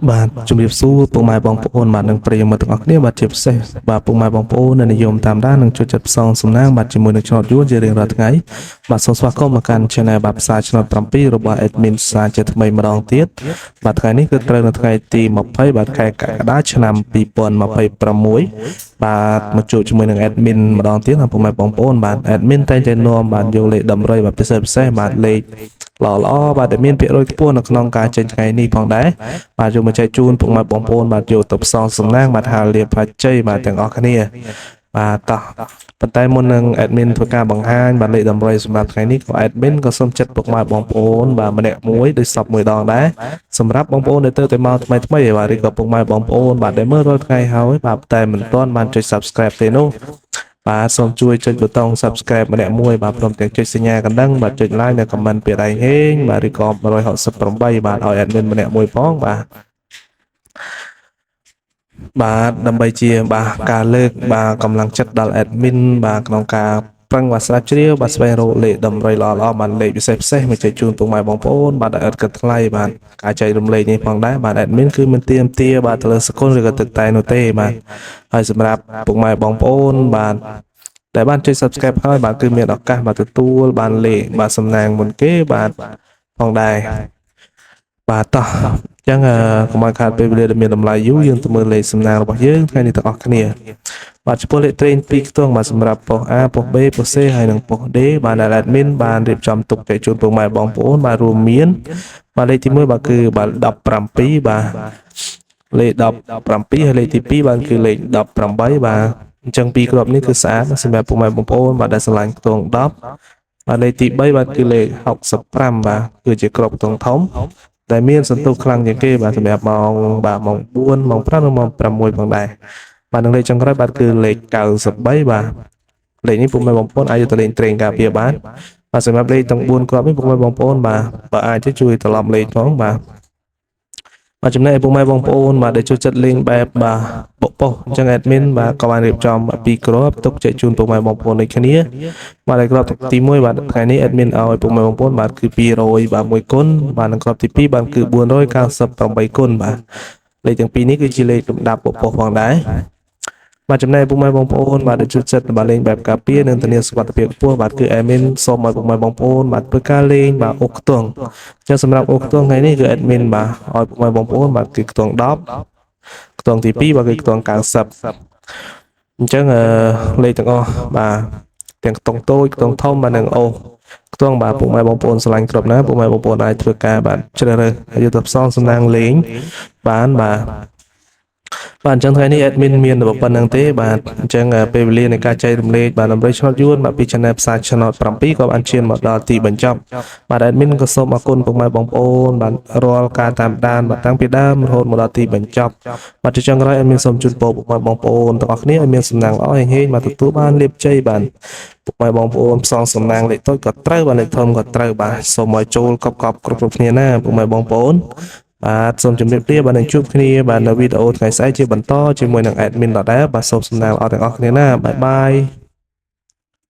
បាទជំរាបសួរពុកម៉ែបងប្អូនបាទនិងប្រិយមិត្តទាំងអស់គ្នាបាទជាពិសេសបាទពុកម៉ែបងប្អូនដែលនិយមតាមដាននិងចូលចិត្តផ្សងសំណាងបាទជាមួយនឹងឆ្នោតយួនជារៀងរាល់ថ្ងៃបាទសូមស្វាគមន៍មកកាន់ Channel បាទផ្សារឆ្នោត7របស់ Admin សាជាថ្មីម្ដងទៀតបាទថ្ងៃនេះគឺត្រូវនៅថ្ងៃទី20បាទខែកក្កដាឆ្នាំ2026បាទមកជួបជាមួយនឹង Admin ម្ដងទៀតបាទពុកម៉ែបងប្អូនបាទ Admin តែងតែនាំបាទយកលេខតម្រុយបាទពិសេសពិសេសបាទលេខល្អល្អបាទដែលមានភាគរយខ្ពស់នៅក្នុងការចេញថ្ងៃនេះផងដែរបាទយកមកចែកជូនពុកម៉ែបងប្អូនបាទយកទៅផ្សងសំណាងបាទហាលៀបផាជ័យបាទទាំងអស់គ្នាបាទតោះប៉ុន្តែមុននឹង admin ធ្វើការបង្ហាញបាទលេខតម្រុយសម្រាប់ថ្ងៃនេះក៏ admin ក៏សូមចិត្តពុកម៉ែបងប្អូនបាទម្នាក់មួយដោយសពមួយដងដែរសម្រាប់បងប្អូនដែលទៅតែមកថ្មីថ្មីបាទឬក៏ពុកម៉ែបងប្អូនបាទដែលមើលរាល់ថ្ងៃហើយបាទតែមិនទាន់បានចុច subscribe ទេនោះបាទសូមជួយចុចប៊ូតុង subscribe ម្នាក់មួយបាទព្រមទាំងចុចសញ្ញាកណ្ដឹងបាទចុច like និង comment ពីដៃហេងបាទឬក៏168បាទឲ្យ admin ម្នាក់មួយផងបាទបាទដើម្បីជាបាទការលើកបាទកម្លាំងចិត្តដល់ admin បាទក្នុងការប្រឹងបាទស្រាវជ្រាវបាទស្វែងរកលេខតម្រុយល្អៗបាទលេខពិសេសពិសេសមកចែកជូនពុកម៉ែបងប្អូនបាទឲ្យឥតគិតថ្លៃបាទការចែករំលែកនេះផងដែរបាទ admin គឺមិនទាមទារបាទទៅលើសកុលឬក៏ទឹកតែនោះទេបាទហើយសម្រាប់ពុកម៉ែបងប្អូនបាទដែលបានចុច subscribe ហើយបាទគឺមានឱកាសបាទទទួលបានលេខបាទសំណាងមុនគេបាទផងដែរបាទតោះអញ្ចឹងកុំឲ្យខាតពេលវេលាដែលមានតម្លៃយូរយើងទៅមើលលេខសំណាងរបស់យើងថ្ងៃនេះទាំងអស់គ្នាបាទចំពោះលេខត្រេង2ខ្ទង់បាទសម្រាប់ប៉ុស្តិ៍ A ប៉ុស្តិ៍ B ប៉ុស្តិ៍ C ហើយនិងប៉ុស្តិ៍ D បាទដែល admin បានរៀបចំទុកចែកជូនពុកម៉ែបងប្អូនបាទរួមមានបាទលេខទី1បាទគឺបាទ17បាទលេខ17ហើយលេខទី2បាទគឺលេខ18បាទអញ្ចឹងពីរគ្រាប់នេះគឺស្អាតសម្រាប់ពុកម៉ែបងប្អូនបាទដែលស្រឡាញ់ខ្ទង់10បាទលេខទី3បាទគឺលេខ65បាទគឺជាគ្រាប់ខ្ទង់ធំដែលមានសន្ទុះខ្លាំងជាងគេបាទសម្រាប់ម៉ោងបាទម៉ោង4ម៉ោង5និងម៉ោង6ផងដែរបាទនឹងលេខចុងក្រោយបាទគឺលេខ93បាទលេខនេះពុកម៉ែបងប្អូនអាចយកទៅលេងត្រេងការពារបានបាទសម្រាប់លេខទាំង4គ្រាប់នេះពុកម៉ែបងប្អូនបាទបើអាចទៅជួយត្រឡប់លេខផងបាទបាទចំណែកពុកម៉ែបងប្អូនបាទដែលចូលចិត្តលេងបែបបាទបុកប៉ុសអញ្ចឹង admin បាទក៏បានរៀបចំបាទពីរគ្រាប់ទុកចែកជូនពុកម៉ែបងប្អូនដូចគ្នាបាទហើយគ្រាប់ទី1បាទថ្ងៃនេះ admin ឲ្យពុកម៉ែបងប្អូនបាទគឺ200បាទ1គុណបាទនិងគ្រាប់ទី2បាទគឺ498គុណបាទលេខទាំងពីរនេះគឺជាលេខលំដាប់បុកប៉ុសផងដែរបាទចំណែកពុកម៉ែបងប្អូនបាទដែលចូលចិត្តបាទលេងបែបការពារនិងធានាសុវត្ថិភាពខ្ពស់បាទគឺ admin សូមឲ្យពុកម៉ែបងប្អូនបាទធ្វើការលេងបាទអូខ្ទង់ចឹងសម្រាប់អូខ្ទង់ថ្ងៃនេះគឺ admin បាទឲ្យពុកម៉ែបងប្អូនបាទគឺខ្ទង់10ខ្ទង់ទី2បាទគឺខ្ទង់90អញ្ចឹងអឺលេខទាំងអស់បាទទាំងខ្ទង់តូចខ្ទង់ធំបាទនិងអូខ្ទង់បាទពុកម៉ែបងប្អូនស្រឡាញ់គ្រប់ណាពុកម៉ែបងប្អូនអាចធ្វើការបាទជ្រើសរើសហើយយកទៅផ្សងសំណាងលេងបានបាទបាទអញ្ចឹងថ្ងៃនេះ admin មានតែប៉ុណ្្នឹងទេបាទអញ្ចឹងពេលវេលានៃការចែករំលែកបាទដើម្បីឆ្នោតយួនបាទពី channel ផ្សារឆ្នោត7ក៏បានឈានមកដល់ទីបញ្ចប់បាទ admin ក៏សូមអរគុណពុកម៉ែបងប្អូនបាទរាល់ការតាមដានបាទតាំងពីដើមរហូតមកដល់ទីបញ្ចប់បាទជាចុងក្រោយ admin សូមជូនពរពុកម៉ែបងប្អូនទាំងអស់គ្នាឲ្យមានសំណាងល្អហេងៗបាទទទួលបានលាភជ័យបាទពុកម៉ែបងប្អូនផ្សងសំណាងលេខតូចក៏ត្រូវបាទលេខធំក៏ត្រូវបាទសូមឲ្យចូលកប់កប់គ្រប់គ្រប់គ្នាណាពុកម៉ែបងប្អូនបាទសូមជម្រាបលាបាទនឹងជួបគ្នាបាទនៅវីដេអូថ្ងៃស្អែកជាបន្តជាមួយនឹង admin ដដែលបាទសូមសំណាងល្អទាំងអស់គ្នាណាbye bye.